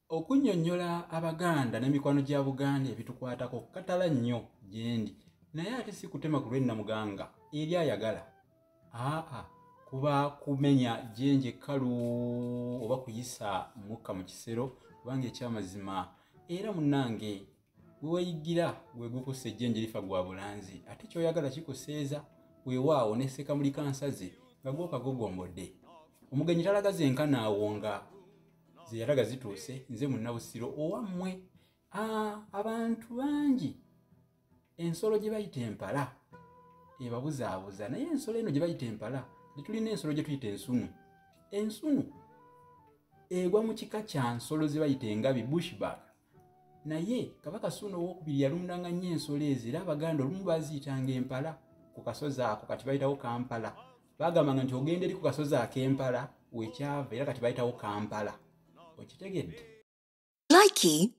Okunnyonnyola Abaganda n'emikwano gya Buganda ebitukwatako katala nnyo gyendi, naye ate si kutema ku lw'e Namuganga eri ayagala. Aa, kuba kumenya jjenje kkalu oba kuyisa mukka mu kisero, kubanga ekyamazima era munnange gwe weeyiggira gwe gukussa ejjenje lifa gwa bulanzi, ate ky'oyagala kikuseeza. Weewaawo ne Ssekamuli kansaze nga gwokagogombodde. Omugenyi talaga zenkana awo nga ze yalaga zituuse. Nze Munnabusiro owammwe. Abantu bangi ensolo gye bayita empala ebabuzaabuza, naye ensolo eno gye bayita empala, tetulina ensolo gye tuyita ensunu. Ensunu egwa mu kika kya nsolo ze bayita engabi, bushback. Naye Kabaka Ssuuna Owokubiri yalundanga nnyo ensolo ezo, era Abaganda olumu baziyitanga empala ku kasozi ako kati bayitawo Kampala. Bagambanga nti ogenda eri ku kasozi ak'empala, wekyava era kati bayitawo Kampala. Okitegedde? Likey.